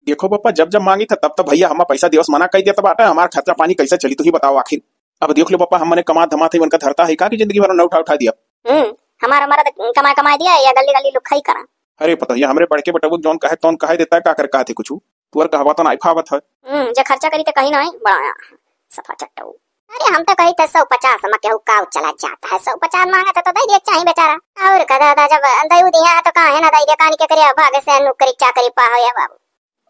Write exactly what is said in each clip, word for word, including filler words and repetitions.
देखो बप्पा, जब जब मांगी था तब तब भैया हमार पैसा दिवस मना कइ देत बाटे, हमार खर्चा पानी कैसे चली, तू ही बताओ आखिर। अब देख लो बप्पा, हम मने कमात धमात है, उनका धरता है का कि जिंदगी भर नौठा उठा दिया? हम्म, हमार, हमारा त कमाए, कमाए दिया या गली गली लुखाई करा। अरे पतोहिया, हमरे बड़के बेटवा जौन कहे तौन कहे देता है, का कर कहत है कुछ? तुअर कहवा तो नाई फावत है। हम्म, जे खर्चा करी त कहीं नाई, बड़ा सफा चट्टऊ। अरे हम तो कही थे सौ पचास में केहू काऊ चला जाता है, सौ पचास मांगत है तो दे दिए चाही बेचारा। और का दादा, जब दई दिया है तो काहे ना दई दे, कानी के करे भागे से नौकरी चाकरी पा हो या बाबू।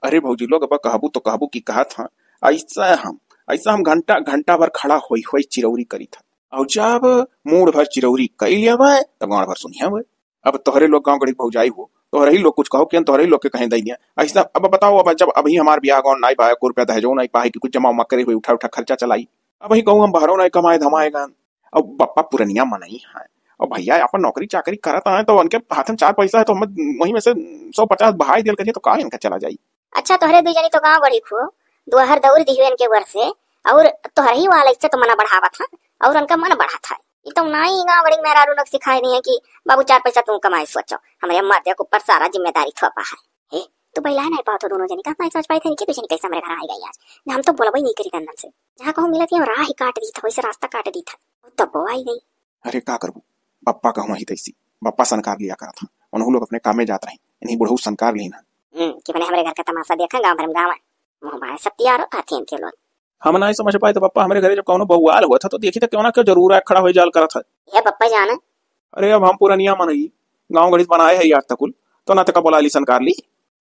अरे भौजी लोग, अब कहबू तो कहबू कि कहत हाँ, ऐसा हम, ऐसा हम घंटा, घंटा भर खड़ा होई होई चिरौरी करी था। और जब मूड़ भर चिरौरी कई लिया भाई, तब गांड भर सुनिया भाई। अब तोहरे लोग गांव गढ़ी भौजाई हो, तोहरे ही लोग कुछ कहो कि तोहरे ही लोग के कहीं दई दिया। ऐसा अब बताओ, अब जब अभी हमार बियाह गौन नाई भाई, को रुपया दहेजो नाई पाए कि कुछ जमा उमा करे हुए उठा उठा खर्चा चलाई। अब वही कहूँ हम बहरो नाई कमाए धमाए गन। अब बप्पा पुरनिया मनई है, अब भैया अपन नौकरी चाकरी करत आए तो उनके हाथ में चार पैसा है तो हम वही में से सौ पचास बहाई दियल करिए तो का इनका चला जाई। अच्छा, तोहरे दुई जनी तो गांव गढ़ी खो, दुआहर दौड़ दिहुए इनके वर से, और तोहर ही वाला इज्जत तो मना बढ़ावत है, और उनका मन बढ़त है। ई तो नाई गांव गढ़ी मेहरारू लोग सिखाए दिए कि बाबू चार पैसा तू कमाए सोचो, हमरे मर्दे के ऊपर सारा जिम्मेदारी थोपा है। हे, तू बइलाए नहीं पावत हो दोनों जनी, का नहीं समझ पाई थे इनके दुई जनी कैसे हमरे घर आई गई आज? ना हम तो बोलबे नहीं करी तंदन से, जहाँ कहूँ मिलत ही हम राह ही काट दी था, वैसे रास्ता काट दी था, तब वो आई गई। अरे का करबू, बप्पा कहूँ ही तैसी, बप्पा सनकार लिया करत था, उन्हों लोग अपने काम में जात रही, इन्हीं बुढ़ऊ सनकार लीन है। हम्म, कि मने हमरे घर का तमाशा देखा गाँव भर में गाँव है, मुँह बाय सत्यारो था थेन के लोग। हम नाई समझ पाए तो बप्पा हमरे घरे जब कौनो बउआल हुआ था तो देखी तो क्यों ना क्यों जरूर आए खड़ा हो जाल करत है। ये बप्पा जाने। अरे अब हम पुरनिया मनई, गाँव गढ़ी बनाए है यार तकुल, तो ना तका बोला ली सनकार ली।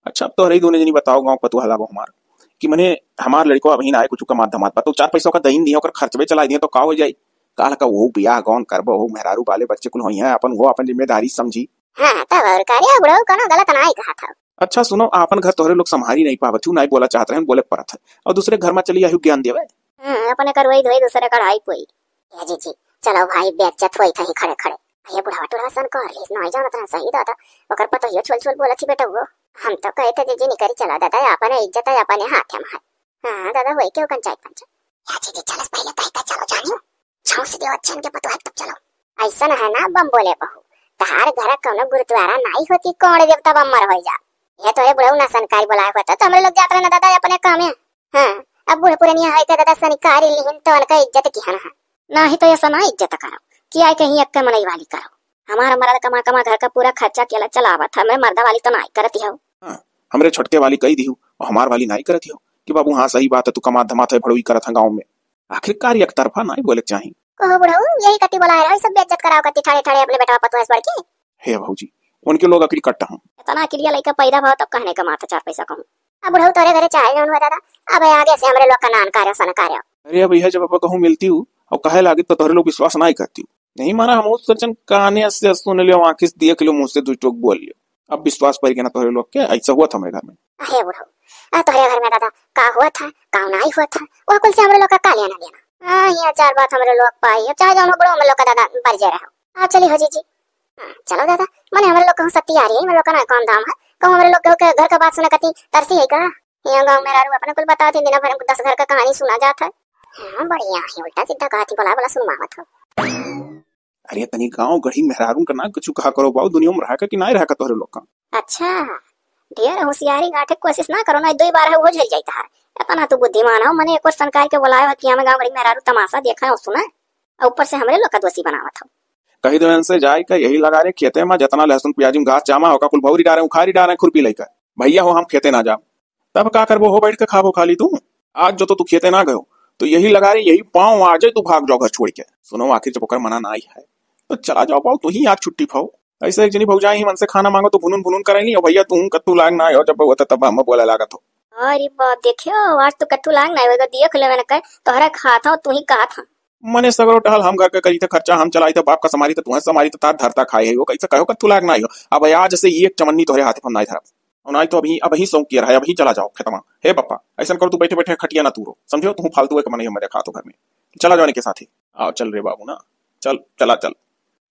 अच्छा, अब तोहरे ही दोनों जनी बताओ, गाँव पतुआ लागो हमार, कि मने हमार लड़को अभी ना आए कुछ कमात धमात बा, तो चार पैसों का दईन दिया, ओकर खर्चबे चलाई दिया, तो का हो जाई? काल का वो बियाह गौन करबो, वो मेहरारू बाले बच्चे कुल होई हैं, अपन वो अपन जिम्मेदारी समझी। हाँ, तब और का रे, बुढ़ऊ कोनो गलत नाई कहा था। अच्छा सुनो, आपन घर तोहरे लोग संभारी नहीं पावत हूँ, नाई बोला चाहत रहे, बोले के परत है, और दूसरे घर में चली आयु ज्ञान देवे। हाँ, अपने करवाई धोई दूसरे कढ़ाई पोई। ए जीजी, चलो भाई, बेइज्जत होई था ही खड़े खड़े। ये बुढ़वा टुढ़वा सन कर लीस, नहीं जानत रहे सही दादा। ओकर पतोहियो छोल छोल बोलत ही बेटा वो। हम तो कहे थे जीजी निकरी चला दादा, अपने इज्जत है, अपने हाथ में है। हाँ दादा, वही के ओकन चाय पंच। या जीजी चलस पहले कहे था चलो जानियो। छौस देव अच्छन के पतोह तब चलो। ऐसा है ना बम बोले बहू, तहार घर कौनो गुरुद्वारा नहीं होती, कौन देवता बम मर होई जा। ये तो है बुढ़ऊ ना सनकारी बोलाए होता तो हमरे लोग जात रहे ना दादा अपने काम में। हाँ, अब बूढ़ पुरनिया है के दादा सनकारी लिहिन तो उनका इज्जत किहन है। नाही तो ऐसा ना इज्जत करो कि आए कहीं अक्के मनई वाली करो। हमारा मरद कमा कमा घर का पूरा खर्चा केला चलावत है, हमरे मर्दा वाली तो नाई करती हो। हाँ, हमरे छोटके वाली कही दिहू और हमार वाली नाई करती हो कि बाबू हाँ सही बात है, तू कमा धमात है भड़ोई करत है गाँव में। आखिर कार्य एक तरफा नाई बोले के चाही। कहो बुढ़ऊ, यही कति बोला है, सब बेइज्जत कराओ कति ठाड़े ठाड़े अपने बेटवा पतोह से बढ़ के। हे भौजी, उनके लोग अकड़ी कट्टा हूँ। इतना अकड़िया लइका पैदा भा तब कहने का माता चार पैसा कहूँ। अब बुढ़ऊ तोरे घरे चाहे जौन हुआ दादा, अब आगे से हमरे लोग का नान कार्य सन कार्य। अरे अब यह जब अब कहूँ मिलती हूँ और कहे लागी तो तोहरे लोग विश्वास ना ही करती हूँ। नहीं माना हम उस सज्जन काने से सुन लियो, आँखी से देख लियो, मुँह से दू टोक बोल लियो। अब विश्वास पड़ गया ना तोहरे लोग के, ऐसा हुआ था हमरे घर में। अरे बुढ़ऊ, आ तोहरे घर में दादा का हुआ था, का नहीं हुआ था, वह कुल से हमरे लोग का का लेना देना। हाँ, ये चार बात हमरे लोग पाई, अब चाहे जौन हो बुढ़ऊ हमरे लोग का दादा पर जे रहो। आप चली हो जीजी। हाँ, चलो दादा, मने हमरे लोग कहूँ सत्ती आ रही है, हमरे लोग का ना कौन दाम है, कहूँ हमरे लोग के घर का बात सुने कती तरसी है का? यहाँ गाँव में रारू अपने कुल बतावत ही, दिना भर में दस घर का कहानी सुना जात है। हाँ, बढ़िया है, उल्टा सीधा कहत ही, बोला बोला सुनवावत हो। अरे तनी गाँव गढ़ी मेहरारून का ना कुछ कहा करो बाबू, दुनिया में रहा का कि नहीं रहा का तोहरे लोग का। अच्छा, ढेर होशियारी गांठे कोशिश ना करो ना, दो बार है वो झेल जाई तहार। इतना तू बुद्धिमान हो, मने एक और सनकार के बुलाए हो कि हमें गाँव गढ़ी मेहरारू तमाशा देखा है और सुना है, और ऊपर से हमरे लोग का दोषी बनावत हो। कही दो इनसे जाए का यही लगा रे खेते में, जितना लहसुन प्याजी में घास जामा होगा कुल भौरी डारे, उखारी डारे खुरपी लेकर। भैया हो हम खेते ना जाओ। तब का करबो हो, बैठ के खाबो खाली तू। आज जो तो तू खेते ना गयो, तो यही लगा रे, यही पाँव आ जाए तू भाग जाओ घर छोड़ के। सुनो, आखिर जब ओकर मना ना आई है, तो चला जाओ पाओ, तू ही आज छुट्टी पाओ। ऐसे एक जनी भौजाई ही मन से खाना मांगो तो भुनुन भुनुन करे नहीं, और भैया तू कत्तू लाग ना आयो, जब होता तब हम बोला लागत हो। अरे बाप, देखियो, आज तो कत्तू लाग ना आयो, देख ले मैंने कहे, तोहरा खात हो, तू ही कहत हो। मने सगरो टहल हम घर के करी थे, खर्चा हम चलाई थे, बाप का समारी थे, तुम्हें समारी थे, तार धरता खाए है, वो कैसे कहो कत्तू लाग ना आयो। अब आज से ये एक चमन्नी तोहरे हाथे पर ना धरब। और नाई तो अभी, अभी सौंक के रहा है, अभी चला जाओ खेतवा। हे पप्पा, ऐसा करो, तू बैठे बैठे खटिया ना तूरो, समझो, तू फालतू एक मनई हमरे खातो घर में। चला जाओ इनके साथे। आओ, चल रे बाबू ना, चल, चला चल।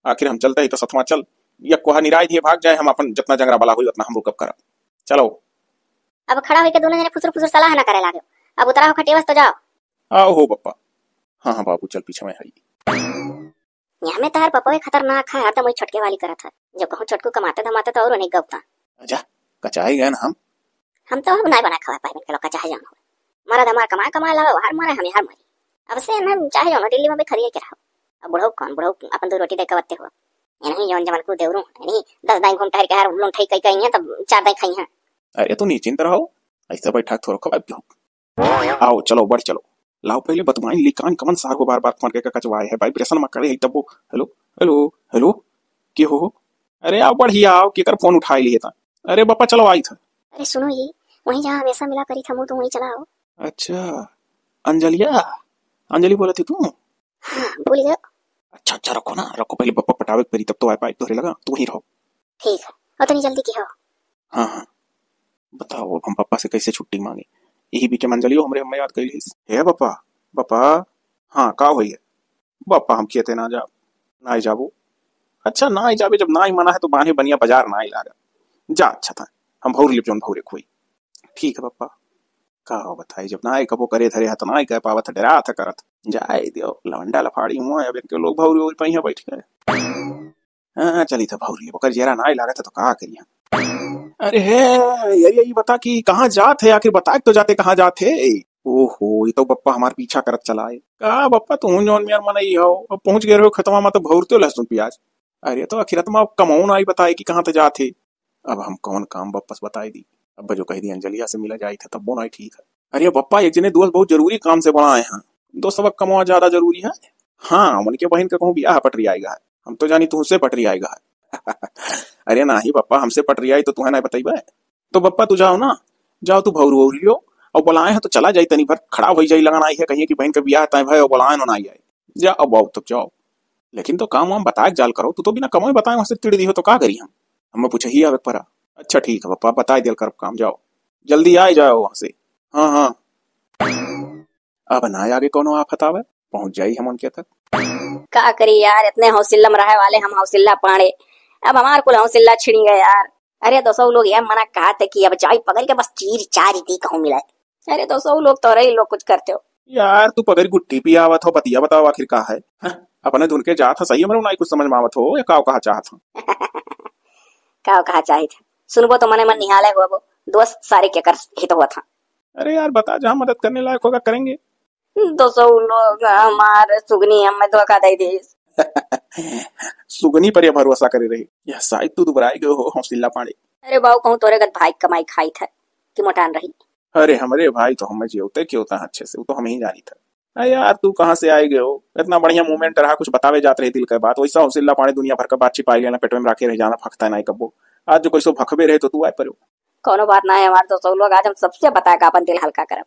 आखिर हम चलते ही तो सथवा चल, या कोहा निराय दिए भाग जाए, हम अपन जितना जंगरा बला हुई उतना हम रुकब करब। चलो। अब खड़ा होके दोनों जने फुसुर फुसुर सलाह ना करे लागे। अब उतरा हो खटिया बस तो जाओ। आओ हो पप्पा। हाँ, हाँ बाबू, चल पीछे में हई। यहाँ में तहार पपवे खतरनाक है, हरदम वही छोटके वाली करत है। जब कहूँ छोटकू कमाते धमाते तो और नहीं गवता। जा, कचाई गए ना हम। हम तो अब नाई बना खवा पाए इनके लोग का, चाहे जौन हो। मरद हमार कमाए, कमाए लावे, हर मरे, हम हर मरी। अब से इन्हें चाहे जौन हो, दिल्ली में भी खरिए के रहो। अब बुढ़ऊ कौन, बुढ़ऊ अपन दो रोटी दे के बत्ते हो। इन्हीं जौन जमन को देवरू, इन्हीं दस दाई घूम टहर के हर लून ठई कई कई हैं, तब चार दाई खाई हैं। अरे तू निश्चिंत रहो, ऐसे बैठा थोड़ा खवा पियो। आओ, चलो, बढ़ चलो। लाओ, पहले बतवाइन ली, कान कमन सार को बार बार फोन करके कचवाए है, वाइब्रेशन में करे है तब वो, हेलो, हेलो, हेलो, के हो? अरे आओ, बढ़िया आओ, केकर फोन उठाए लिए था? अरे बापा, चलो, आई था। अरे सुनो ये, वहीं जहाँ हमेशा मिला करी था मुँह, तो वहीं चला आओ। अच्छा, अंजलिया, अंजलि बोला थी तू? हाँ, भूल गए। अच्छा, अच्छा, रखो ना, रखो, पहले बप्पा पटावे के परी, तब तो आ पाए तोहरे लगा, तू वहीं रहो। ठीक है, उतनी जल्दी की हो? हाँ, हाँ, बताओ, अब हम बप्पा से कैसे छुट्टी मांगे? यही बीच में अंजलियो हमरे हमें याद कर लीस। हे बप्पा, बप्पा, हाँ, का होई है? बप्पा, हम खेते ना जाब, ना ही जाबो। अच्छा, ना ही जाबे, जब ना ही मना है तो बान्हे बनिया बाजार ना ही लागा। जा, अच्छा था, हम भौर लिप जौन भौरे खोई। ठीक है बप्पा, का बताई, जब ना ही कबो करे धरे है तो ना ही कह पावत है, डरात है करत। जाए दियो, लवंडा लफाड़ी हुआ है, अब इनके लोग भौरी ओरी पहिया बैठ गए। हाँ, चली था भौरी, ओकर जेरा ना लागत है तो का करी हम। अरे हे, यार, ये बता कि कहाँ जात है आखिर, बता के तो जाते कहाँ जात है। ओहो, ये तो बप्पा हमार पीछा करत चला है। का बप्पा, तू जौन मेर मनई हो, अब पहुँच गए रहो खेतवा में तो भौरते हो लहसुन प्याज। अरे तो आखिर तुम कमौन आई बताए कि कहाँ ते जात है। अब हम कौन काम बप्पा से बताई दी। अब जो कह दी अंजलिया से मिला जाई था तब वो नहीं ठीक है। अरे बप्पा, एक जने दोस्त बहुत जरूरी काम से बनाए हैं। दोस्त, अब कमवा ज्यादा जरूरी है। हाँ, उनके बहन का कहूँ बियाह पटरी आएगा है। हम तो जानी तुमसे पटरी आएगा है। अरे नाही बप्पा, हमसे पटरी आई तो तुम्हें नहीं बताइबे। तो बप्पा तू जाओ ना, जाओ तू भौरू और लियो, और बुलाए हैं तो चला जाई, तनी भर खड़ा हो जाई, लगन आई है कहिए कि बहन का बियाह तय भाई और बुलाए ना आई आए। जा अब आओ तब जाओ। लेकिन तो काम वाम बताए के जाल करो, तू तो बिना कमोए बताए वहाँ से तिड़ दी हो तो का करी हम? हमें पूछे ही आवे परा। अच्छा ठीक है बप्पा, बताए दियल करब काम, जाओ, जल्दी आए जाओ वहाँ से। हाँ, हाँ। अब ना आगे कोनो आफत आवे, पहुँच जाई हम उनके तक। का करी यार, इतने हौसिल्ला में रहे वाले हम हौसिल्ला पाड़े, अब हमार कुल हौसिल्ला छिड़ी गए यार। अरे दोस्तों लोग यार, मना कहा थे कि अब जाई पकड़ के बस चीर चार दी कहूँ मिले। अरे दोस्तों लोग तो रही लोग कुछ करते हो। यार तू पकड़ गुट्ठी पियावत हो, बतिया बताओ आखिर का है? हाँ, अपने धुन के जात है सही, हमरे नहीं कुछ समझ में आवत हो, या काव कहा चाहत हो? काव कहा चाहत है? सुनबो तो मने मन निहाले होबो, दोस्त सारे के कर हित होत हाँ। अरे यार बता, जहाँ मदद करने लायक होगा करेंगे। दोस्तों लोग हमार सुगनी हमें धोखा दे दीस। सुगनी पर ये भरोसा करे रही, यह शायद तू दुबराई गयो हो हौसिल्ला पाड़े। अरे बाऊ, कहूँ तोरे गत भाई कमाई खाई था कि मोटान रही। अरे हमरे भाई तो हमें जियौते क्यों था अच्छे से, वो तो हम ही जानी था। अरे यार तू कहाँ से आए गयो, इतना बढ़िया मोमेंट रहा, कुछ बतावे जात रही दिल के बात, वैसा हौसिल्ला पाड़े दुनिया भर का बात छिपाई लेना, पेट में रखे रह जाना, फंकता नहीं कब्बो। आज जो कैसो भखबे रहे तो तू आए परो। कौनो बात ना है हमार दोस्तों लोग, आज हम सबसे बता के अपन दिल हल्का करब।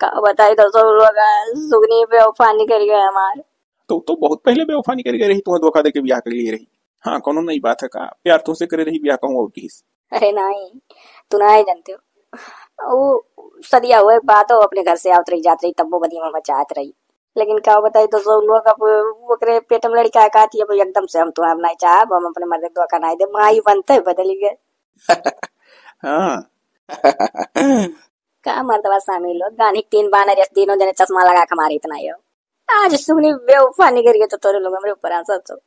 का बताई दोस्तों लोग, सुगनी बेवफा निकल गए हमार। तो, तो बहुत पहले बेवफा निकल गए रही, तुम्हें धोखा दे के ब्याह कर लिए रही। हाँ, कौनो नई बात है का? प्यार तुमसे करे रही, ब्याह कहूँ और किस? अरे नहीं, तू ना ही जानते हो। वो सदिया हुए बात हो, अपने घर से आवत रही, जात रही, तब वो बदी में बचात रही। लेकिन का बताई दोस्तों लोग, अब ओकरे पेट में लड़का का थी, अब एकदम से हम तो अब नहीं चाहब, हम अपने मर्द के धोखा नहीं दे, माई बनते बदल गए। हाँ। का मर्दवा स्वामी लोग, गानी तीन बानर यस, तीनों जने चश्मा लगा के मारे इतना ही हो। आज सुगनी बेवफा निकल गए तो तोरे लोग हमरे ऊपर हंसत हो।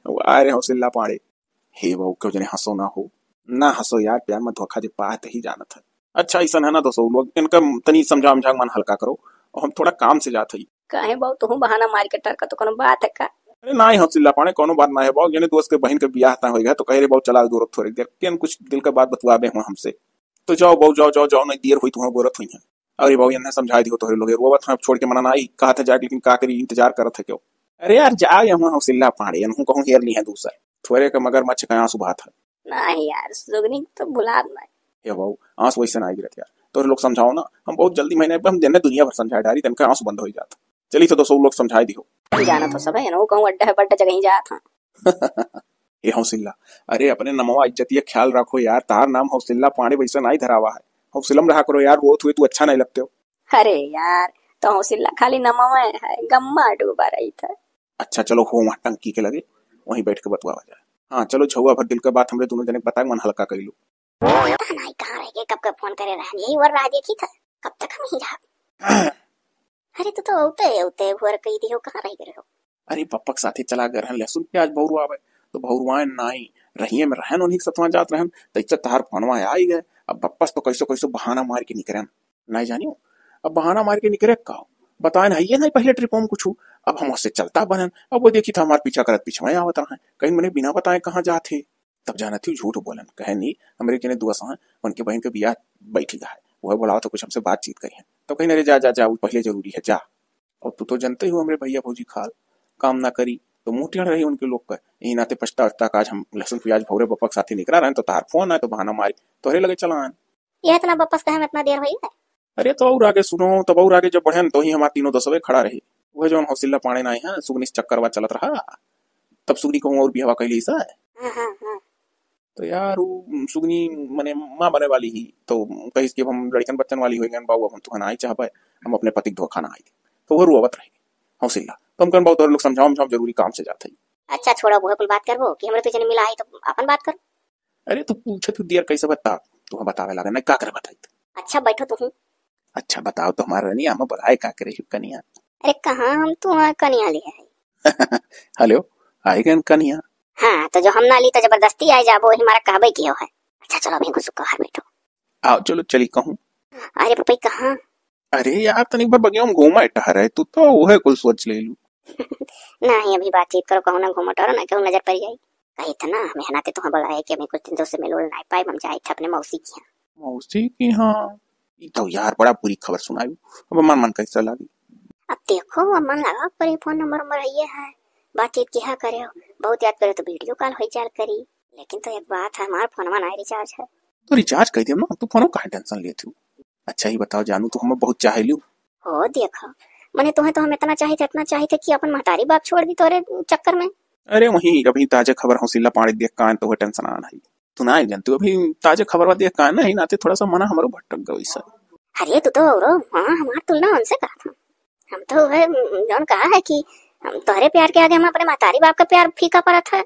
वाह रे हौसिल्ला पाड़े। हे बहू, क्यों जने हंसो ना हो, ना हंसो यार, प्यार में धोखा जे पात ही जानत है। अच्छा, ऐसा है ना दोस्तों लोग, इनका तनी समझा उमझा के मन हल्का करो, और हम थोड़ा काम से जात हई। काहे बाऊ, तुहू बहाना मार के टरका तो कोनो बात है का? अरे ना ही हौसिल्ला पाड़े, कोनो बात ना है बाऊ, जने दोस्त के बहन के बियाह तय होई गया तो कहे रे बाऊ चला गोरत थोड़ी देर, केन कुछ दिल का बात बतुआबे हुआ हमसे। तो जाओ बाऊ, जाओ, जाओ, जाओ, नहीं देर हुई, तुम्हें गोरत हुई है। अरे बाऊ, इन्हें समझाई दियो तोहरे लोग, रोवत हैं, अब छोड़ के मना ना आई, कहा था जाए, लेकिन का करी, इंतजार करत है क्यों? अरे यार, जाओ, यहाँ हौसिल्ला पाड़े, इन्हों कहूँ हेर ली है दूसर। थोड़े के मगरमच्छ का आंसू बहात है। नहीं यार, सुगनी तो भुला नहीं। हे बाऊ, आंसू वैसे ना आई गिरत यार, तोहरे लोग समझाओ ना, हम बहुत जल्दी महीने हम जन्ने दुनिया भर समझा डारी, तनका आंसू बंद हो जात। चली तो दोस्तों लोग समझाई दियो। जाना तो सब है, इन्हों कहूँ अड्डा है, बड्डा जगह ही जात हाँ। ए हौसिल्ला, अरे अपने नमवा इज्जतिया ख्याल रखो यार, तार नाम हौसिल्ला पाड़े वैसा नहीं धरावा है। हौसिलम रहा करो यार, रोत हुए तू अच्छा नहीं लगते हो। अरे यार, तो हौसिल्ला खाली नमवा है, गम्मा डूबा रही था। अच्छा चलो हो वहाँ टंकी के लगे, वहीं बैठ के बतुआवा जाए। हाँ चलो झुआ भर दिल का बात हमरे दोनों जने के बता के मन हल्का कर लो। पता नहीं कहाँ रह गए, कब कब फोन करे रहन, यही वर रह देखी था, कब तक हम ही रहा। अरे तू तो औते औते भोर कही दियो, कहाँ रह गए हो? अरे पप्पा के साथे चला गए रहन लहसुन प्याज भौरुआवे, तो भौरुआए नाई, रहिए में रहन, उन्हीं के सतवा जात रहन, त इज्जत तहार फोनवा आई गए। अब बप्पस तो कैसो कैसो बहाना मार के निकरन। नहीं जानियो, अब बहाना मार के निकरे का हो? बताएन हइये नहीं पहले ट्रिप में कुछ, अब हम उससे चलता बनन। अब वो देखी था हमार पीछा करत पीछे आवत रहे, कहीं मने बिना बताए कहाँ जात है। तब जानत ही झूठ बोलन, कहे नहीं, हमरे जने दुआ सहा, उनके बहन के बियाह बैठी है, वह बोलाओ तो कुछ हमसे बातचीत करिए। तब कहीं, "अरे जा, जा, जा, वो पहले जरूरी है, जा।" और तू तो जानते ही हो हमरे भैया भौजी खाल काम ना करी, तो मुंह टेढ़ रही उनके लोग का। यही नाते पछता उछता का आज हम लहसुन प्याज भौरे बपक साथे निकला रहे, तो तार फोन आए, तो बहाना मारी, तोहरे लगे चला आन। ये इतना बपस कहे में इतना देर होई है? अरे तो और आगे सुनो, तब और आगे जब बढ़न, तो ही हमार तीनों दसवे खड़ा रही। वह जौन हौसिल्ला पाड़े ना है, सुगनी से चक्करवा चलत रहा, तब सुगनी कहूँ और बियाहवा कैली सा। हाँ, हाँ, हाँ। तो यार, वो सुगनी मने माँ बने वाली ही, तो कहिस कि अब हम लड़कन बच्चन वाली हो गए बाबू, अब हम तुहन आई चाहबे, हम अपने पति के धोखा ना आई। तो वो रोवत रही हौसिल्ला। तो हम कहन, "बाबू, तोहरे लोग समझाओ, समझाओ, जरूरी काम से जात है।" अच्छा, छोड़ो, वो कुल बात करबो कि हमरे तो जने मिला है, तो अपन बात करो। अरे, तू पूछे तू दियर कैसे बता, तू बतावे लागे ना, का करे बताई? अच्छा, बैठो तू। अच्छा, बताओ तो हमार रनिया, हम बुलाए का करे ही कनिया? अरे, कहाँ हम तू कनिया ले आई? हेलो, आई गन कनिया। हाँ, तो जो हम ना ली तो जबरदस्ती आए जाबो, वही हमारा कहबे कियो है। अच्छा, चलो अभी घुसुक के बाहर बैठो। आओ, चलो, चली कहूँ। अरे पपई, कहाँ? अरे यार, तनिक भर बगिया में घूमा टहरे, तू तो वह कुल सोच ले लू। नहीं, अभी बातचीत करो, कहूँ ना घूमो टहरो ना, कहूँ नजर पड़ जाई। कही था ना, मेहनते तुहाँ बुलाए कि अभी कुछ दिन से मिल उल नहीं पाए, हम जाए थे अपने मौसी के यहाँ। मौसी के यहाँ? ई तो यार बड़ा बुरी खबर सुनाई। अब मन मन कैसा लागी? अब देखो, अब मन लगा पर फोन नंबर नंबर है, बातचीत किया करे हो, बहुत याद करे तो वीडियो कॉल हो जाल करी। लेकिन तो एक बात है, हमार फोनवा ना रिचार्ज है। तो रिचार्ज कर दियो ना, तू फोन काहे टेंशन लेत हो? अच्छा ही बताओ जानू, तू हमें बहुत चाहे लियो। हो देखो, मने तुम्हें तो हम इतना चाहिए थे, इतना चाहिए थे कि अपन महतारी बाप छोड़ दी तोरे चक्कर में। अरे वही अभी ताजा खबर हौसिल्ला पाड़े देख का तो टेंशन आन है। तू ना जानतू, अभी ताजा खबरवा देख का ना ही नाते थोड़ा सा मना हमरो भटक गयो इस। अरे तू तो औरो, हाँ, हमार तुलना उनसे कहा था। हम तो वह जौन कहा है कि हम तोहरे प्यार के आगे हम अपने महतारी बाप का प्यार फीका पड़त है।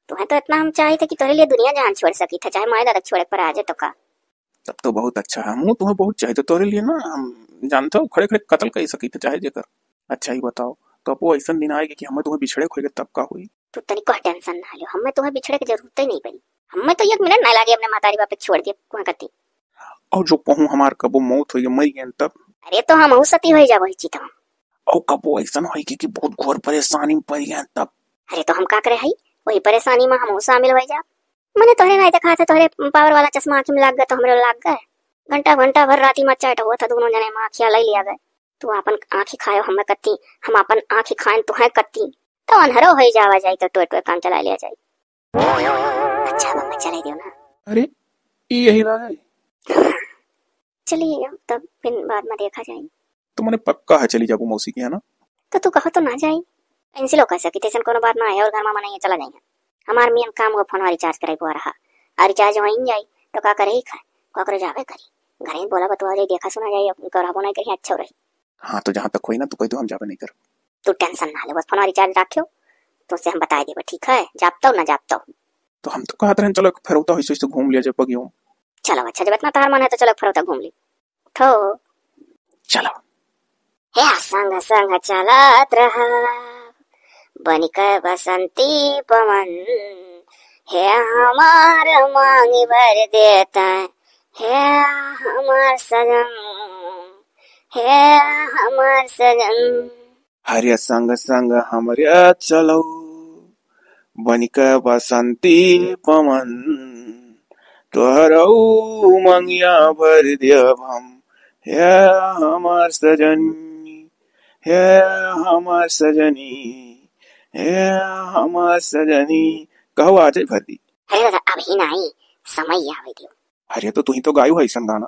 तुम्हें तो इतना हम चाहिए थे कि तोहरे लिए दुनिया जहान छोड़ सकी था, चाहे माए दादा छोड़े पर आ जाए तो का। तब तो बहुत अच्छा है, हम तुम्हें बहुत चाहिए थे तोहरे लिए ना, हम जानते हो खड़े खड़े कत्ल कर सकी थे चाहे जेकर। अच्छा ही बताओ, कबो ऐसा दिन आएगा कि हमें तुम्हें बिछड़े खोएगा तब का हुई? तू तनिको टेंशन ना लियो, हमें तुम्हें बिछड़े की जरूरत ही नहीं पड़ी। हमें तो एक मिनट ना लागे अपने महतारी बाप के छोड़ दिए कुआं कती। और जो कहूँ हमार कबो मौत होई, मर गए तब? अरे तो हम सती हो जाबो चितवा। और कबो ऐसा होई कि, कि बहुत घोर परेशानी में पड़ गए तब? अरे तो हम का करे हई, वही परेशानी में हम शामिल हो जा। मने तोहरे नहीं देखा था, तोहरे पावर वाला चश्मा आँखी में लाग गए तो हमरे लाग गए। घंटा घंटा भर राती में चैट हुआ था, दोनों जने में आँखिया ले लिया गए। तू अपन आँखी खायो हमें कत्ती, हम अपन आँखी खाएन तुहें कत्ती। तो अन्हरो होई जावा जाई तो टोए टोए काम चला लिया जाई। अच्छा बंगा चले दियो ना। अरे, ई यही लागे। चलिए अब तब फिर बाद में देखा जाए। तो मने पक्का है चली जाबू मौसी के यहाँ ना? तो तू कहो तो ना जाई। इनसे लोग कह सकी, तैसन कोनो बात ना है और घर में मनाइए चला जाइए। हमार मेन काम वो फोन रिचार्ज करे को रहा। और रिचार्ज वहीं जाई तो का करे ही खाए, का करे जावे करी। घर ही बोला बतवा जाई, देखा सुना जाई, अब करबो नहीं करी, अच्छा रही। हाँ, तो जहाँ तक होई ना, तू कह दो, हम जाबे नहीं करब। तू टेंशन ना ले, बस फोन रिचार्ज रखियो, तुमसे हम बताए देबे, ठीक है? जाब तो ना जाब तो। तो हम तो कहत रहन, चलो एक फेरौता होइसे, होइसे घूम लिया जाए बगियों। चलो अच्छा, जब इतना तहार मन है तो चलो एक फेरौता घूम ली। उठो। चलो। हे संग संग चलत रहा, बनिक बसंती पवन, हे हमार मांगी भर देता, हे हमार सजन, हे हमार सजन। हरे संग संग हमरे चलो, बनिक बसंती पवन, तोहरऊ मंगिया भर देब हम, हे हमार सजनी, हे हमार सजनी, हे हमार सजनी। कहो आ जाए भर दी। अरे दादा, अभी नहीं, समय आवे दियो। अरे तो तू ही तो गायू है ऐसन गाना।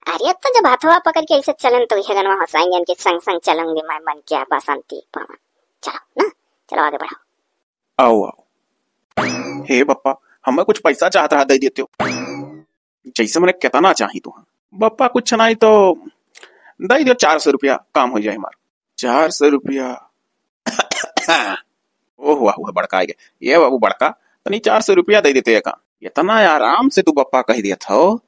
अरे तो जब हथवा पकड़ के ऐसे चलन तो यह गनवा हंसाएंगे इनके संग संग चलूंगी मैं बन के बसंती पवन। चलो ना, चलो आगे बढ़ाओ। आओ आओ। हे बप्पा, हमें कुछ पैसा चाहत रहा, दे देते हो। जैसे मने कितना चाही तुहा। बप्पा कुछ नहीं तो दे दियो, चार सौ रुपया काम हो जाए हमार। चार सौ रुपया। ओह वाह, वाह, बड़का आ गया। ये बाबू बड़का, तनी चार सौ रुपया दे देते का? इतना आराम से तू बप्पा कह देत हो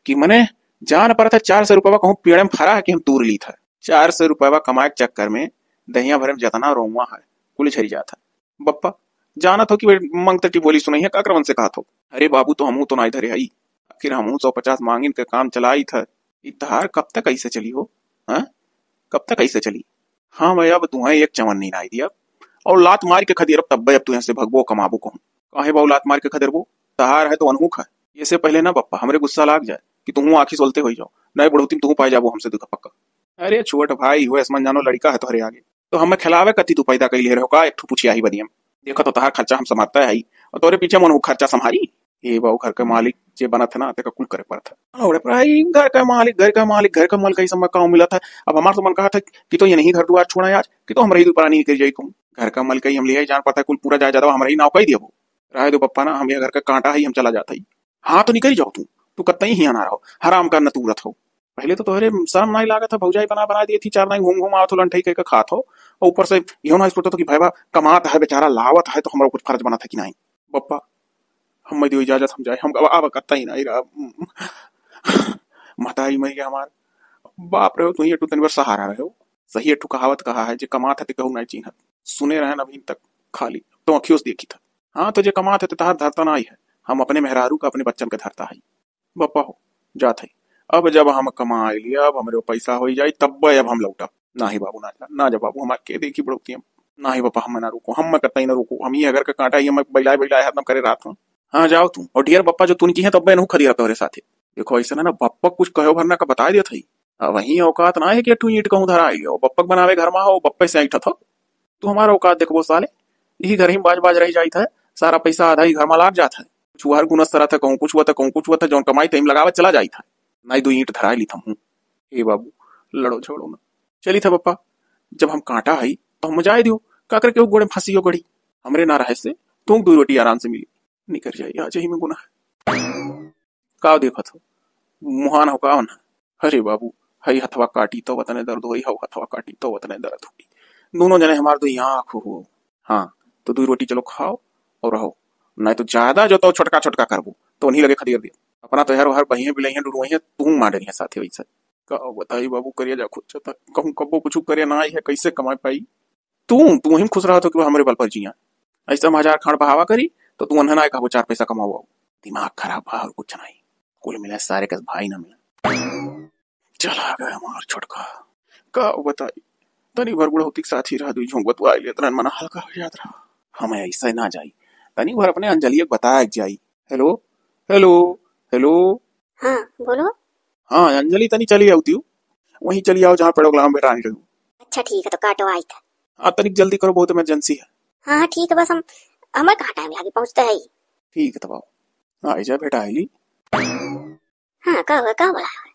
कि मने जान पर था चार सौ रुपया कहूँ पेड़ में फरा है कि हम तूर ली था। चार सौ रुपया कमाए के चक्कर में दहिया भरे में जितना रोवा है, कुल झरी जात है। बप्पा, जानत हो कि वे मंगते टिबोली सुनइहैं, काकर मन से कहत हो? अरे बाबू, तो हमहू तो नाई धरे हई, आखिर हमहू सौ पचास मांगिन के काम चलाइत ह। ई तहार कब तक ऐसे चली हो? हाँ, कब तक ऐसे चली? हाँ, मैं अब तुहैं एक चवन्नी नाई दिया, और लात मार के खदेरब, तब्बे अब तू यहाँ से भगबो, कमाबो कहूँ। काहे बाबू लात मार के खदेरबो? तहार है तो अनहू खा। ये से पहले ना बप्पा, हमरे गुस्सा लाग जाए कि तुहू आँखी सोलते होई जाओ, नए बुढ़ौती में तुहू पाए जाबो हमसे दुख पक्का। अरे छोट भाई हो, ऐसमन जानो लड़का है तोहरे आगे, तो हमें खिलावे कती तू पैदा कैले रहो का एक ठो पुछिया ही बनियम? देखो तो तहार खर्चा हम संभालता है, और तोरे पीछे मन वो खर्चा संभारी। ए बाबू, घर का मालिक जे बनत है ना, तेका कुल करे पड़त है। अरे भाई, घर का मालिक, घर का मालिक, घर का मलकई सब में काम मिलत है। अब हमार तो मन कहत है कि तो ये नहीं घर दुआर छोड़ा आज, कि तो हमरा ही दुपरानी निकल जाई कहूँ। घर का मलकई हम लिया जान पड़ता है, कुल पूरा जायदाद हमरा ही नाव कई दिया वो। रहे दो पप्पा ना, हम ये घर का कांटा है, हम चला जाता ही। हाँ तो निकल जाओ तू, तू कतई ही आना रहो, हराम का नतूरत हो। पहले तो तोहरे शर्म नाई लागत है, भौजाई बना बना दिए थी, चार दाई घूम घूम आवत हो, लंठई कह के खात हो, और ऊपर से इहो ना सोचत हो कि भाई बा कमात है बेचारा, लावत है तो हमरा कुछ फर्ज बनत है कि नाई। बप्पा, हम दियो इजाजत, हम जाए, हम अब, अब कतई नाई रहा। महतारी मर गया हमार, बाप रहो तू ही, तू तनी बार सहारा रहो। सही एक ठो कहावत कहा है, जे कमात है ते कहू नाई चीन्हत। सुने रहन अभी तक खाली, तो अखियों से देखी था। हाँ तो जे कमात है ते तहार धरता नाई है, हम अपने मेहरारू का, अपने बच्चन का धरता है। बप्पा हो, जात है। अब जब हम कमाए लिया, अब हमरे पैसा होई जाई, तब्बे अब हम लौटब। नाही बाबू, ना जा, ना जा बाबू, हमार के देखी बुढ़ौती हम। नाही बप्पा, हम ना रुको, हम कतई ना रुको, हम ये अगर का कांटा ही हम बैलाए बैलाए हरदम करे रात में। हाँ जाओ तू, और डियर बप्पा जो तूने की है तब्बे नहू खदिया तोहरे साथे। देखो ऐसे ना, ना बप्पा कुछ कहो भरना का बता दिया था ही। अब वही औकात ना है कि एक ठो ईंट कहूँ धरा लियो, बप्पा के बनावे घर में हो, बप्पे से ऐठत हो। तू हमारा औकात देखबो साले, यही घर ही में बाज बाज रह जाइत है, सारा पैसा आधा ही घर में लाग जात है। कुछ हर गुनस तरह था, कहूँ कुछ हुआ था, कहूँ कुछ हुआ था, जौन कमाई तही में लगावे चला जाइत है। नाई दो ईंट धरा ली थमहू। ए बाबू, लड़ो झगड़ो ना। चली था बप्पा, जब हम कांटा हई तो हम जाए दियो, काकर के गोड़े फंसी हो गड़ी। हमरे ना रहे से तू दो रोटी आराम से मिली। निकर जाई, आज ही में गुनाह। का देखत हो? मुहान हो का ना? अरे बाबू, हई हथवा काटी तो वतने दर्द होई, हऊ हथवा काटी तो वतने दर्द होई। दोनों जने हमार दो आँख हो। हाँ, तो दो रोटी चलो खाओ और रहो, नहीं तो ज्यादा जो तो छोटका छोटका करबो तो उन्हीं लगे खदेर दियो। अपना तो यार हर बहिए बिलइए डुरुआइए, तू मार रही है साथे वैसे। का बताई बाबू, करिया जा खुद जाता, कहूँ कब्बो कुछ करे ना आई है, कैसे कमाए पाई? तू, तू वहीं खुश रहा तो कि वो हमरे बल पर जिया। ऐसे हम हजार खान बहावा करी तो तू उन्हें ना कहबो चार पैसा कमाओ। दिमाग खराब बा और कुछ नहीं। कुल मिला सारे के भाई ना मिला। चला गया हमार छोटका। का बताई, तनी भर बुढ़ौती के साथ ही रह, दुई झोंक बतुआ ले, इतना मन हल्का हो जात रहा। हमें ऐसे ना जाई, तनी भर अपने अंजलिया के बताया के जाई। हेलो, हेलो, हेलो। हाँ, बोलो। हाँ अंजलि, तनी चली आओ तियो, वहीं चली आओ जहाँ प्रोग्राम में रानी रहू। अच्छा ठीक है, तो काटो आई था। हाँ तनिक जल्दी करो, बहुत इमरजेंसी है। हाँ हाँ ठीक है, बस हम हमें कहाँ टाइम लागी पहुँचते है। ठीक है तब आओ। हाँ, आइजा बेटा, आइली। हाँ का हुआ, का बोला है?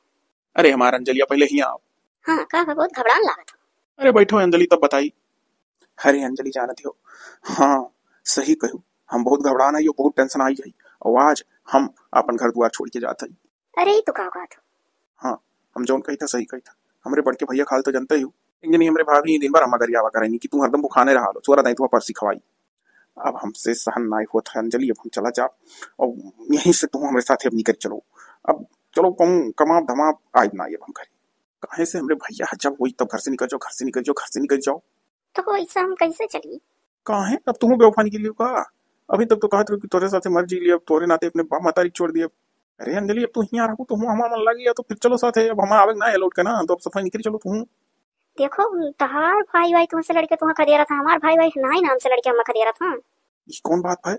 अरे हमार अंजलिया, पहले ही आओ। हाँ का हुआ, बहुत घबरान लागत हो। अरे बैठो अंजलि, तब बताई। अरे अंजलि जानत हो, हाँ सही कहू, हम बहुत घबरान आई, बहुत टेंशन आई है, और आज हम अपन घर दुआर छोड़ के जात है। अरे ई तो का कहत हो? हाँ, हम जौन कही था सही कही था। हमरे बड़के भैया खाल तो जनते ही हो, एक जनी हमरे भाभी दिन भर हमार गरियावा करैनी कि तू हरदम भुखाने रहा लो, चोरा दाई तू परसी खवाई। अब हमसे सहन नाई होत है अंजलि, अब हम चला जाब और यहीं से तू हमरे साथ अब निकल चलो। अब चलो कहूँ कमाब धमाब, आइब ना अब हम घरे। काहे से हमरे भैया जब होई तब घर से निकल जाओ, घर से निकल जाओ, घर से निकल जाओ। तो ऐसा हम कैसे चली? काहे अब तू बेवफा निकली का? अभी तक तो कहत रहो कि तोरे साथे मर जी लिया, अब तोरे नाते अपने बाप मतारी छोड़ दिया। अरे अंजलि, अब तू हियाँ रहू तो हमार मन लागी, या तो फिर चलो साथे, अब हमार आवे ना है लौट के ना, तो अब सफाई निकल चलो तू। देखो, तहार भाई भाई तुमसे लड़के तुम्हें खदेरा था, हमार भाई भाई नाई नाम से लड़के हमें खदेरा था। ई कौन बात भाई?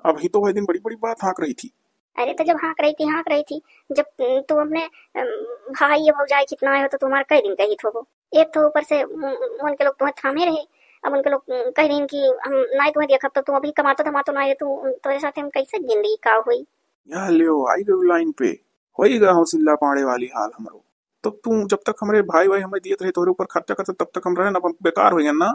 अभी तो वह दिन बड़ी बड़ी बात हाँक रही थी। अरे तो जब हाँक रही थी, हाँक रही थी, जब तू अपने, अम, भाई या भौजाई कितना आए हो तो तुम्हारे कई दिन कही थो वो। एक तो ऊपर से उन-, उनके लोग तुम्हें थामे रहे। अब उनके लोग, उम, कह दिन कि हम नाई तुम्हें देखब, तो तुम अभी कमातो धमातो नाई है, तू, तोरे साथे हम कैसे जिंदगी का हुई? या लियो, आई गयो लाइन पे। होई गया हो सिल्ला पाड़े वाली हाल हमरो। तब तू, जब तक हमरे भाई भाई हमें दियत रहे तोरे ऊपर खर्चा करते, तब तक हम रहे ना, अब हम बेकार हो गए ना।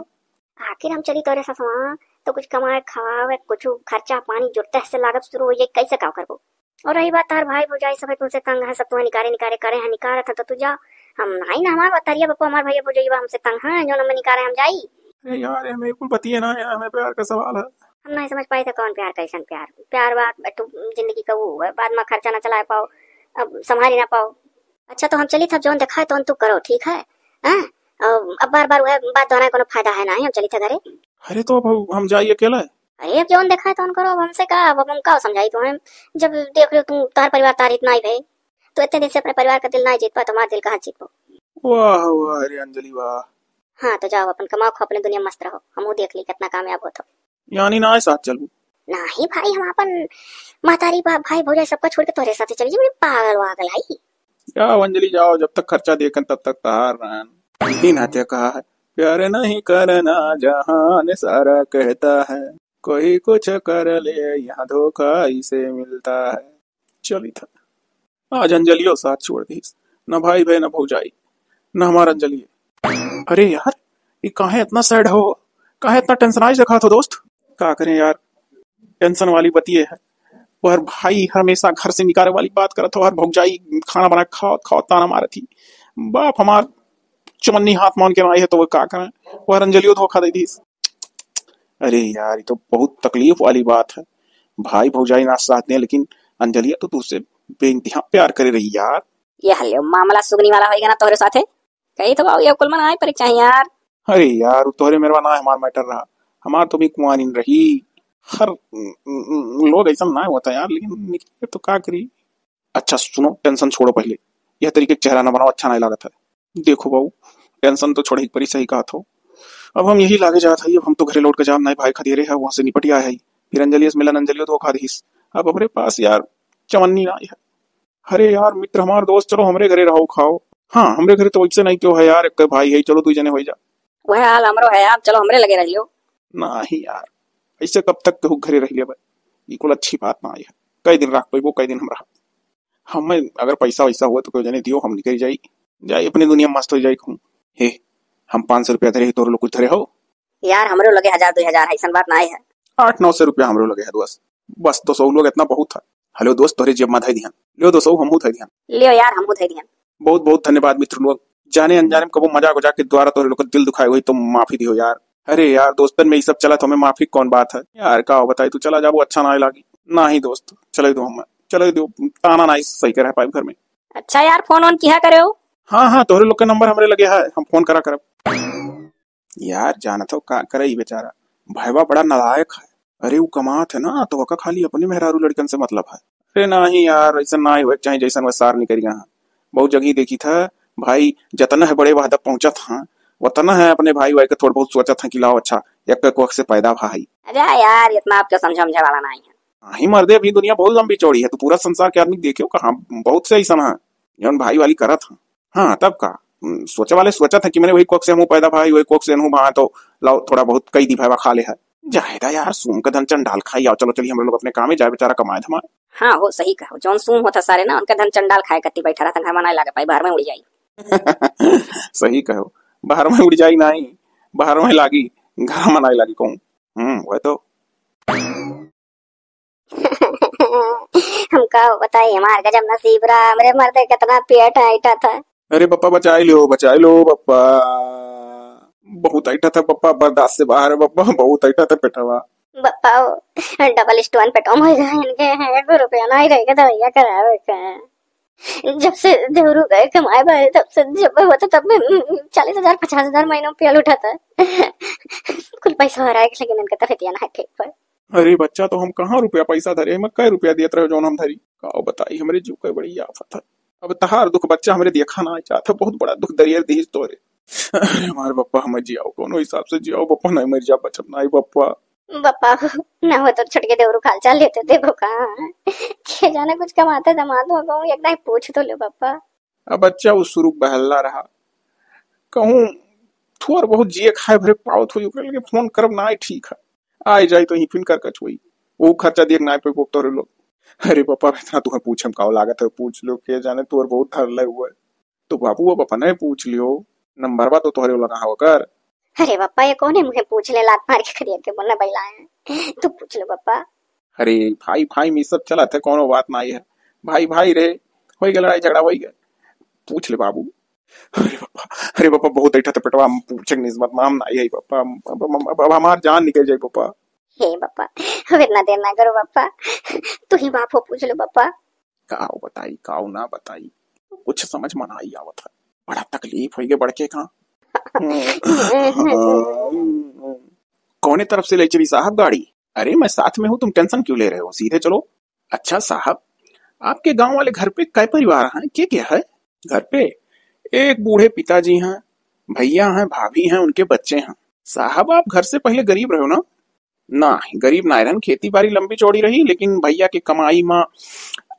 आखिर हम चली तोरे ससुआ, तो कुछ कमाए खावे, कुछ खर्चा पानी जुड़ते से लागत शुरू हो जाए, कैसे का करबो? और रही बात तार भाई भौजाई सब है तुमसे तंग है, सब तुम्हें निकारे निकारे करे हैं, निकारत है तो तू जा। हम नाई ना, हमार बतरिया बप्पा, हमार भैया भौजाई बा हमसे तंग है, जो हमें निकारे हम जाई। अरे यार, हमें कुल बतिए ना है, हमें प्यार का सवाल है। हम नहीं समझ पाई थे कौन प्यार, कैसन प्यार। प्यार बात बटू जिंदगी का वो है, बाद में खर्चा ना चला पाओ, अब संभाली ना पाओ। अच्छा तो हम चली थे, जौन देखा है तो तू करो, ठीक है? हाँ? और अब बार बार वह बात दोहराए कोनो फायदा है ना, हम चली थे घरे। अरे तो अब हम जाई अकेला है? अरे, अब जौन देखा है तौन करो, अब हमसे का, अब हम का समझाई तुम्हें? जब देख लो तुम, तार परिवार तार इतना ही भय, तो इतने दिन से अपने परिवार का दिल ना जीत पाए, तो हमारा दिल कहाँ जीत पाओ? वाह, वाह रे अंजलि, वाह। हाँ, तो जाओ, अपन कमाओ, खाओ, अपने दुनिया में मस्त रहो, हमहू देख ली कितना कामयाब हो तो। यानी ना साथ चलबू? नाही भाई, हम अपन महतारी, बा-, भाई, भौजाई सबका छोड़ के तोहरे साथे चली जाई, पागल वागल है। जाओ अंजलि, जाओ, जब तक खर्चा देखन तब तक तहार रहन। इही नाते कहा है, प्यार नहीं करना जहान सारा कहता है, कोई कुछ कर ले यहाँ धोखा इसे मिलता है। चली था, आज अंजलियो साथ छोड़ दीस, न भाई भय, न भौजाई, न हमार अंजलिए। अरे यार, ये काहे इतना sad हो, काहे इतना टेंशनाइज रखा थो दोस्त? का करें यार, टेंशन वाली बतिये है। वहर भाई हमेशा घर से निकाले वाली बात करत हो, हर भौजाई खाना बना के खाओ खाओ ताना मारत ही। बाप हमार चमन्नी हाथ मान के ना आई है तो वो का करें, वहर अंजलियो धोखा दे दीस। अरे यार, ये तो बहुत तकलीफ वाली बात है। भाई भौजाई ना साथ दें, लेकिन अंजलिया तो तुझसे बेइंतहा प्यार करे रही यार। ये हल्ले मामला सुगनी वाला होइगा ना तोहरे साथे। कही तो बाबू, ये कुल मना है परीक्षा है यार। अरे यार, वो तोहरे मेरवा ना हमार मैटर रहा, हमार तो भी कुंवारिन रही। हर, उम, उम, उम, लोग ऐसा ना होता यार, लेकिन निकले तो का करी। अच्छा सुनो, टेंशन छोड़ो पहले, यह तरीके के चेहरा ना बनाओ, अच्छा नहीं लागत है। देखो बाबू, टेंशन तो छोड़े ही परी, सही कहा थो। अब हम यही लागे जात है, अब हम तो घरे लौट के जाब, नहीं भाई खदेरे है, वहाँ से निपट आए है। फिर अंजलिया से मिलन, अंजलियो धोखा दीस। अब हमरे पास यार चवन्नी ना है। अरे यार मित्र हमार दोस्त, चलो हमरे घरे रहो खाओ। हाँ, हमरे घरे तो वैसे नहीं क्यों है यार, एक भाई है, चलो दू जने हो जा। वह हाल हमरो है यार, चलो हमरे लगे रह लियो। नहीं यार, ऐसे कब तक केहू घरे रह लेबे? ई कुल अच्छी बात ना है। कई दिन रह पैबो, कई दिन हम रह। हमें अगर पैसा वैसा हुआ तो कोई जने दियो, हम निकल जाई, जाई अपनी दुनिया में मस्त हो जाई कहूँ। हे, हम पाँच सौ रुपया धरे ही, तोर लोग कुछ धरे हो? यार हमरो लगे हजार दो हजार है, ऐसन बात ना है। आठ नौ सौ रुपया हमरो लगे है दोस्त, बस दो सौ लोग इतना बहुत है। हेलो दोस्त, तोहरे जेब में धई दिहन। लियो दोस्त, हमहू धई दिहन। लियो यार, हमहू धई दिहन। बहुत बहुत धन्यवाद मित्र लोग। जाने अनजाने में कबो मजाक उजाक के द्वारा तोहरे लोग के दिल दुखाए हुई तो माफी दियो यार। अरे यार, दोस्तन में ई सब चलत, हमें माफी कौन बात है यार, का बताई, तू चला जाबो अच्छा ना लागी। ना ही दोस्त, चले दो, हमें चले दो, ताना ना सही कर पाए घर में। अच्छा यार, फोन ऑन किया करे हो? हाँ हाँ, तोहरे लोग के नंबर हमरे लगे है, हम फोन करा करब। यार, जानत हो का करे ई बेचारा? भैवा बड़ा नालायक है। अरे, उ कमात है ना, तो ओका खाली अपने मेहरारू लड़कन से मतलब है। अरे नाही यार, ऐसा ना होए के चाही, जैसन वह सार निकल गया है। बहुत जगह देखी था भाई, जतना है बड़े वहदत पहुंचत हाँ, वतना है अपने भाई वाई के थोड़ बहुत सोचत हाँ कि लाओ अच्छा, एक एक वक्त से पैदा भा है। अरे यार, इतना आपके समझे समझे वाला नहीं है। नाही मर्दे, अभी दुनिया बहुत लंबी चौड़ी है, तू पूरा संसार के आदमी देखे कहाँ, बहुत से ऐसा है जौन भाई वाली करत हाँ। हाँ, तब का? हम्म, सोचे वाले सोचत है कि मैंने वही कोख से हमहू पैदा भाई, वही कोख से एनहू भा, तो लाओ थोड़ा बहुत कई दी भाई खा ले है। जायदा यार, सूम का धन चंडाल खाई, आओ चलो चलिए हम लोग अपने काम में जाए, बेचारा कमाए धमाए। हाँ हो, सही कहो, जौन सूम होता सारे ना, उनका धन चंडाल खाए कत्ती बैठा रहता, घर में ना लागे पाई, बाहर में उड़ जाई। सही कहो, बाहर में उड़ जाई नाही, बाहर में लागी, घर में नाही लागी कहूँ। हम्म, वह तो। हम का बताई, हमार गजब नसीब रहा, हमरे मर्दे कितना पेट ऐंठा था। अरे पप्पा, बचाई लो, बचाई लो पप्पा, बहुत ऐंठा था पप्पा, बर्दाश्त से बाहर है पप्पा, बहुत ऐंठा था पेटवा। पप्पा, डबल स्टोन पेटवा में हो गए इनके, एको रुपया नहीं रहेगा दवाइया करावे का। जब से देवरू गए कमाए बाहर, तब से जब होता तब में, उम, चालीस हजार, पचास हजार महीनों में पेल उठाता। कुल पैसा हराए के, लेकिन इनका तबीयत ना ठीक पर। अरे बच्चा, तो हम कहाँ रुपया पैसा धरे, हम कै रुपया दियत रहे जौन हम धरी? का बताई, हमरे जीव के बड़ी आफत है। अब तहार दुख बच्चा हमरे देखा ना चाहत है, बहुत बड़ा दुख दरियर दीस तोरे। अरे हमारे पप्पा, हमें जियाओ, कोनो हिसाब से जियाओ पप्पा, नहीं मर जा, बचत नहीं पप्पा। पप्पा हो, ना हो तो छोटके देवरू खाल चाल लेते, देखो कहाँ है। के जाने कुछ कमाते दमाद हो कहूँ, एक दाई पूछ तो लो पप्पा। अब बच्चा उ सुरुक बहल्ला रहा, कहूँ थोर बहुत जिए खाए भरे पावत होई, ओकरे लगे फोन करब ना ठीक है। आए जाए तो ही फिन कर कछ होई, वो खर्चा देख ना पे तोरे लोग। अरे पापा, इतना तुहे पूछे में का लागत है, पूछ लो, के जाने तोर बहुत धर ले हुए। तो बाबू अब अपने पूछ लियो, नंबरवा तो तोहरे लगा है ओकर। अरे पापा, ये कौने मुझे पूछ ले, लात मार के खदेड़ के बोलना बैला है। तू पूछ लो पापा। अरे भाई भाई में सब चलत है, कोनो बात ना है। भाई भाई रे, होई गए लड़ाई झगड़ा होई गए। पूछ ले बाबू। अरे पापा, अरे पापा, बहुत ऐठा था पेटवा, हम पूछे के निस्बत नाम ना आई है पापा। अब, अब, अब, अब हमार जान निकल जाए पापा। हे पापा, अब इतना देर ना करो पापा, तू ही बाप हो, पूछ लो पापा। काव बताई, काव ना बताई, कुछ समझ में ना आई आवत है। बड़ा तकलीफ होई गए बड़के का। कौने तरफ से ले चली साहब गाड़ी? अरे, मैं साथ में हूँ, तुम tension क्यों ले रहे हो? सीधे चलो। अच्छा साहब, आपके गांव वाले घर पे कै परिवार हैं? के के है घर पे? एक बूढ़े पिताजी हैं, भैया हैं, भाभी हैं, उनके बच्चे हैं। साहब, आप घर से पहले गरीब रहे हो ना? ना, गरीब ना रहन, खेती बाड़ी लंबी चौड़ी रही, लेकिन भैया के कमाई मा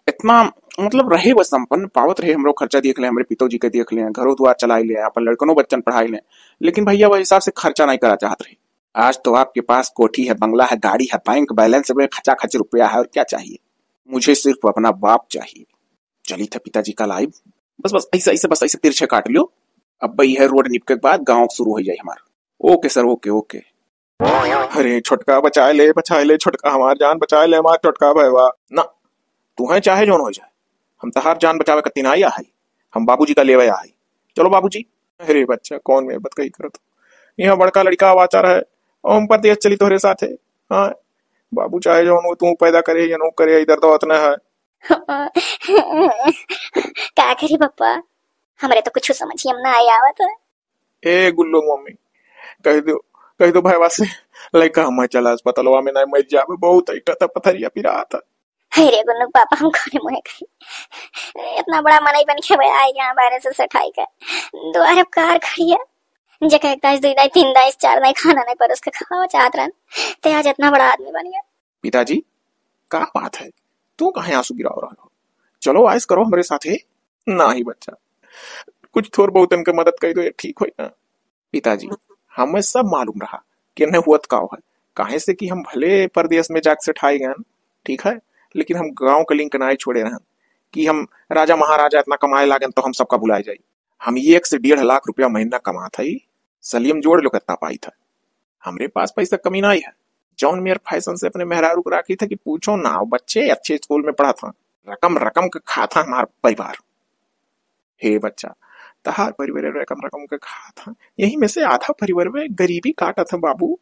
इतना, मतलब, रहे वह संपन्न, पावत रहे, हमरो खर्चा देख ले, हमरे पितोजी के देख ले, घरो दुआर चलाई ले, अपन लड़कनो बच्चन पढ़ाई ले, लेकिन भैया वह हिसाब से खर्चा नहीं करा चाहत रहे। आज तो आपके पास कोठी है, बंगला है, गाड़ी है, बैंक balance में खचाखच रुपया है, और क्या चाहिए? मुझे सिर्फ अपना बाप चाहिए। चली था पिताजी का लाइव। बस, बस, ऐसे, ऐसे, बस ऐसे तिरछे काट लियो। अब भाई है रोड निपके के बाद गाँव शुरू हो जाए हमार। OK सर, OK, OK। अरे छोटका, बचाए ले, बचाए ले छोटका, हमार जान बचाए ले, हमार छोटका भैया। ना, तू है चाहे जौन हो जाए, हम तहार जान बचावे कत्ती ना आया है, हम बाबूजी का लेवे आई। चलो बाबूजी। अरे बच्चा, कौन में बतकही करत हो? यहाँ बड़का लड़का आवाचार है, और हम परदेस चली तोहरे साथे। हाँ, बाबू चाहे जौन हो, तू पैदा करे या नो करे, इधर तो अतना है। का करी पप्पा, हमरे तो कुछ समझिए में ना आया आवत है। ए गुल्लू मम्मी, कह दो, कह दो भैया से, लइका हम चला अस्पतालवा में नहीं मर जावे, बहुत ऐटा था पथरिया पिरात है। हे रे गुल्लू पापा, हम कौने मुँहे कही, इतना बड़ा मनई बन के भाई आए यहाँ बाहर से सठाई का दुआरे कार खड़ी है, जेका एक दाई, दुई दाई, तीन दाई, चार दाई खाना नहीं परोस के खावा चाहत रहन, ते आज इतना बड़ा आदमी बन गया। पिताजी, का बात है? तू काहे आंसू गिराव रहे हो? चलो, आइस करो हमरे साथे। नाही बच्चा, कुछ थोर बहुत इनके मदद करी दो, ये ठीक होई ना। पिताजी, हमें सब मालूम रहा कि इन्हें हुअत का है, काहे से कि हम भले परदेस में जाके सेठाई गए, ठीक है, लेकिन हम गाँव के link नाई छोड़े रहन कि हम राजा महाराजा इतना कमाए लागन तो हम सबका भुलाए जाई। हम एक से डेढ़ लाख रुपया महीना कमात हई, सलियम जोड़ लो कितना पाई था। हमरे पास पैसा कमी नाई है। जौन मेर फैशन से अपने मेहरारू को राखी था कि पूछो ना, बच्चे अच्छे स्कूल में पढ़ा था, रकम रकम के खा था हमार परिवार। हे बच्चा, तहार परिवार रकम रकम के खा था, यही में से आधा परिवार में गरीबी काटा था बाबू।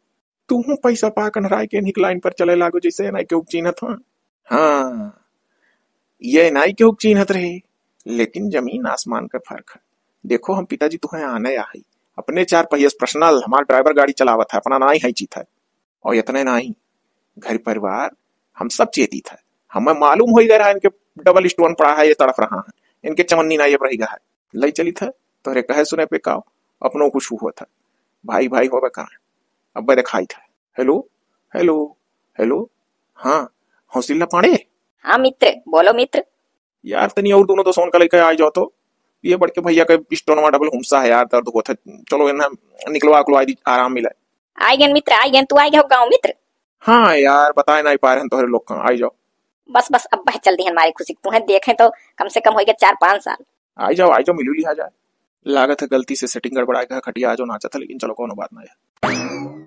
तू हूँ पैसा पा कनराय के निक लाइन पर चले लागो, जैसे नाई केहू के चीन्हत हो। हाँ, ये नाई केहू के चीन्हत रहे, लेकिन जमीन आसमान का फर्क है। देखो, हम पिताजी तुहें आने आई, अपने चार पहिया से personal हमार ड्राइवर गाड़ी चलावत है, अपना नाई है चीत है। और इतने नाई, घर परिवार हम सब चेतित है। हमें मालूम हो गया है इनके double stone पड़ा है, ये तड़फ रहा है, इनके चवन्नी नाई अब रह गया है। लई चलित है, तोहरे कहे सुने पे काव, अपनो कुछ हुआ था। भाई भाई होवे कहाँ, अब देखाई था। हेलो, हेलो, हेलो। हाँ, हौसिल्ला पांडे? हाँ मित्र, बोलो मित्र। यार, तनी और दोनों दोस्तों का लेके आ जाओ तो। ये बड़के भैया के स्टोनवा डबल हुमसा है यार, दर्द होत है। चलो, इन्हें निकलवा उकलवा दी, आराम मिले। आई गन मित्र, आई गन, तू आई गयो गाँव मित्र। हाँ यार, बताए ना पा रहे हैं तोहरे लोग का, आई जाओ। बस, बस, अब बह चल दी हमारी खुशी, तुम्हें देखे तो कम से कम हो गया चार पाँच साल। आई जाओ, आई जाओ, मिलू लिहा जाए। लागत है गलती से सेटिंग गड़बड़ाए के खटिया आज नाचत है, लेकिन चलो, कोनो बात ना है।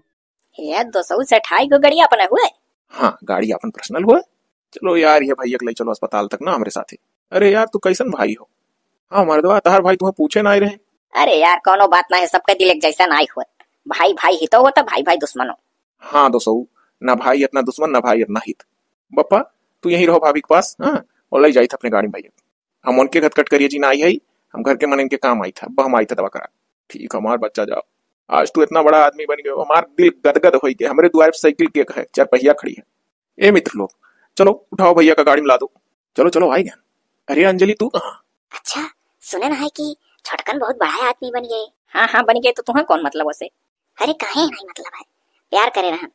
ये दो सौ से ढाई गो गड़िया अपने हुए? हाँ, गाड़ी अपन पर्सनल हुए। चलो यार, ये भैया के ले चलो अस्पताल तक ना हमरे साथे। अरे यार, तू कैसन भाई हो? हाँ मर्दवा, तहार भाई तुम्हें पूछे ना आए रहे। अरे यार, कोनो बात ना है, सबके दिल एक जैसा ना होत। भाई भाई ही तो होता, भाई भाई दुश्मनो। हाँ दो सौ, ना भाई इतना दुश्मन, ना भाई इतना हित। बप्पा, तू यहीं रहो भाभी के पास, हाँ, और ले जाई था अपने गाड़ी में भैया। हम उनके घतकट करिए जी ना आई है, हम घर के मन इनके काम आई था, बहम आई था दवा करा। ठीक, हमार बच्चा जाओ, आज तू इतना बड़ा आदमी बन गयो, हमार दिल गदगद होई के हमरे दुआरे पे साइकिल के है, चार पहिया खड़ी है। ए मित्र लोग, चलो उठाओ भैया का गाड़ी में ला दो। चलो चलो, आई गया। अरे अंजलि, तू कहाँ? अच्छा, सुने ना है कि छोटकन बहुत बड़ा आदमी बन गए। हाँ हाँ, बन गए तो तुम्हें कौन मतलब उसे? अरे काहे नहीं मतलब है, प्यार करे रहन।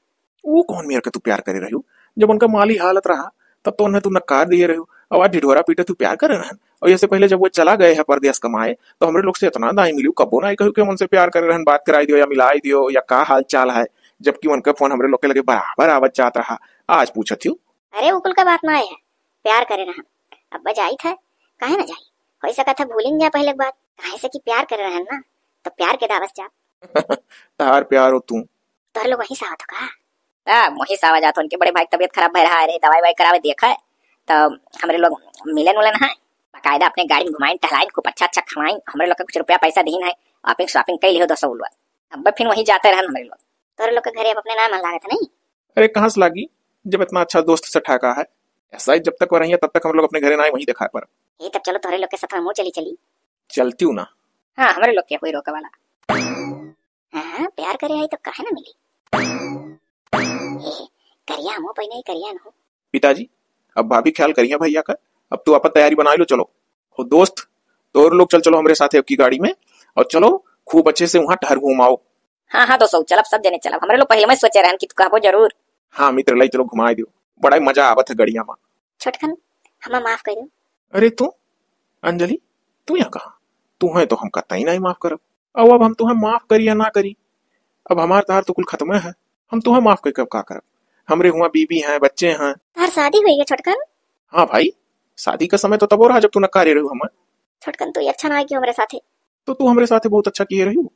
वो कौन मेर के तू प्यार करे रह्यू? जब उनका माली हालत रहा तब तो उन्हें तू नकार दिए रह्यू, और आज ढिढोरा पीटे तू प्यार करे रहन। और इससे पहले जब वो चला गए है परदेस कमाए तो हमरे लोग से इतना दाई मिलू, कबो ना कह्यू कि हम उनसे प्यार करे रहन, बात कराई दियो या मिलाई दियो या का हाल चाल है, जबकि उनका फोन हमरे लोग के लगे बराबर आवत जात रहा। आज पूछत हूँ। अरे वो कुल का बात ना है, प्यार करे रहन। अब जाई था, काहे ना जाई? हो सकत है भूलिन जा पहले के बात, काहे से कि प्यार करे रहन ना, तो प्यार के दावस जा। तहार प्यार हो तू। तोहरे लोग वहीं से आवत हो का? ता वहीं से आवा जात हो, उनके बड़े भाई की तबीयत खराब भय रहा है रे, दवाई वाई करावे देखा है, तो हमरे लोग मिलन उलन है, बाकायदा अपने गाड़ी में घुमाइन टहलाइन, खूब अच्छा अच्छा खवाइन, हमरे लोग का कुछ रुपया पैसा दीन है, shopping shopping कर लियो दो सौ लोग। अब फिर वहीं जाते रहन हमरे लोग। तोहरे लोग के घरे अब अपने ना मन लागत है नहीं? अरे कहाँ से लागी, जब इतना अच्छा दोस्त से ठाका है। ऐसा ही जब तक वो रहिए तब तक हम लोग अपने घरे ना आए, वहीं देखा पर। ये तब चलो तोहरे लोग के साथ में मुँह चली चली। चलती हूँ ना। हाँ, हमरे लोग के कोई रोके वाला। हाँ, प्यार करे आई तो काहे ना मिली। ए, करिया हमहू पहिने ही करिया न हो। पिताजी, अब भाभी ख्याल करिया भैया का, अब तू आपन तैयारी बनाइ लो, चलो। हो दोस्त, तोर लोग चल चलो हमरे साथे अबकी गाड़ी में, और चलो खूब अच्छे से वहाँ टहर घूम आओ। हाँ, हाँ दोस्तौ, चलब, सब जने चलब। हमरे लोग पहिले में सोचे रहन कि तू कहबो जरूर। हाँ मित्र, लइ चलो, घुमाइ दियो, बड़ा ही मजा आवत है गड़िया मा। छोटकन, हमें माफ कर दो। अरे तू, अंजलि, तू यहाँ कहाँ? तू है तो हम कतई नहीं माफ करब। अब, अब हम तुहें माफ करी या ना करी, अब हमार तार तो कुल खत्म है। हम तुहें माफ करके अब का करब? हमरे हुआ बीबी हैं, बच्चे हैं। तार शादी हुई है छोटकन? हाँ भाई, शादी का समय तो तबो रहा जब तू नकारे रहू हमें। छोटकन, तू ही अच्छा ना है कि हमरे साथे। तो तू हमरे साथे बहुत अच्छा किए रहू,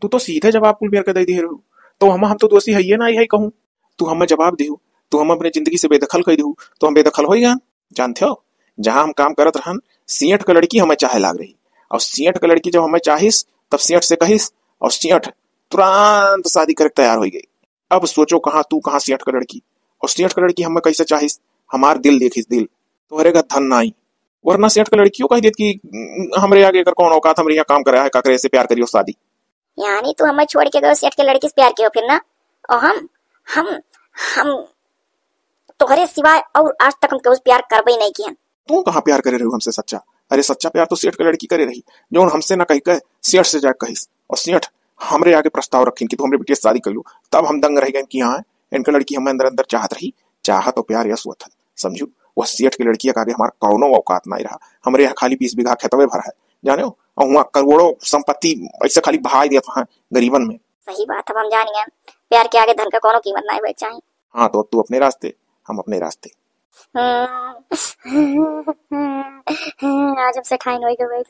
तू तो सीधे जवाब कुल मेरे के दे दिए रहू, तो हम, हम तो दोषी है ये ना है कहूँ। तू हमें जवाब दिहू, तू हम अपने जिंदगी से बेदखल कर दिहू, तो हम बेदखल हो गए। जानते हो, जहाँ हम काम करत रहन, सेठ का लड़की हमें चाहे लाग रही, और सेठ का लड़की जब हमें चाहिस, तब सेठ से कहिस, और सेठ तुरंत शादी करे के तैयार हो गई। अब सोचो, कहाँ तू, कहाँ सेठ का लड़की, और सेठ का लड़की हमें कैसे चाहिस, हमार दिल देखिस, दिल। तोहरे का धन नाई, वरना सेठ का लड़कियों कह देत कि "हम्म, हमरे आगे एकर कौन औकात, हमरे यहाँ काम करे है, काकरे से प्यार करियो शादी।" यानी तू हमें छोड़ के गयो, सेठ के लड़की से प्यार कियो फिर ना? और हम, हम, हम तोहरे सिवाय और आज तक हम केहू से प्यार करबे ही नहीं किहन। तू कहाँ प्यार करे रहू हमसे सच्चा? अरे सच्चा प्यार तो सेठ के लड़की करे रही, जौन हमसे ना कही के सेठ से जाके कहिस, और सेठ हमरे आगे प्रस्ताव रखिन कि तू हमरे बिटिया से शादी कर लो। तब हम दंग रह गए कि हाँ, इनका लड़की हमें अंदर अंदर चाहत रही। चाहत और प्यार यस होत है, समझू? वह सेठ के लड़किया के आगे हमार कौनो औकात नहीं रहा। हमरे यहाँ खाली बीस बीघा खेतवे भर है, जाने हो? और वहाँ करोड़ों संपत्ति ऐसे खाली बहाई देत हैं गरीबन में। सही बात है, हम जानिए, प्यार के आगे धन का कौनो कीमत नहीं होए चाहिए। हाँ, तो अब तू अपने रास्ते, हम अपने रास्ते। हम्म, आज हम सेठाइन होई गए।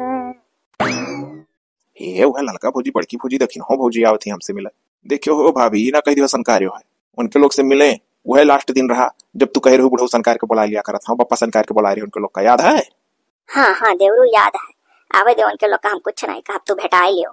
हे, वह ललका भौजी, बड़की भौजी, दखिन हो भौजी आवत ही हमसे मिला। देखियो हो भाभी, ई ना कह दियो संकार्यो है, उनके लोग से मिले। वह लास्ट दिन रहा जब तू कह रहे हो बुढ़ऊ संकार के बुला लिया करत, हाँ, पप्पा संकार के बुला रहे उनके लोग का, याद है? हाँ, हाँ देवरू, याद है। आवे दे उनके लोग का, हम कुछ नहीं कहब, तू भेटाई लियो।